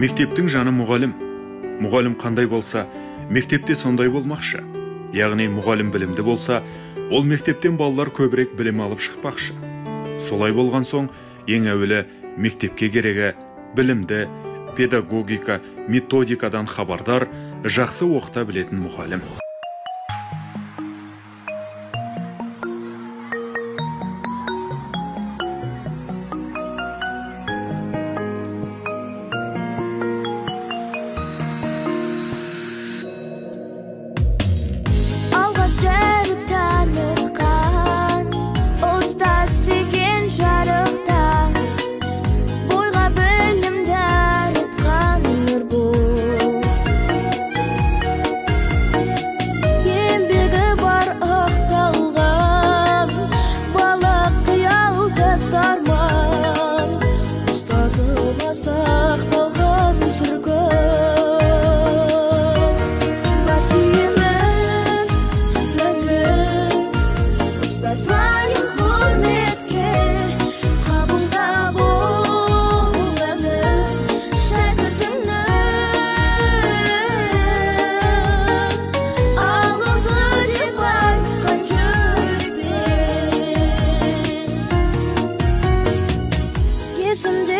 Мектептің жаны мұғалім. Мұғалім қандай болса, мектепте сондай болмақшы. Яғни мұғалім білімді болса, ол мектептен балалар көбірек білім алып шықпақшы. Солай болған соң, ең әуелі мектепке керегі білімді, педагогика, методикадан хабардар, жақсы оқыта білетін мұғалім. Есімде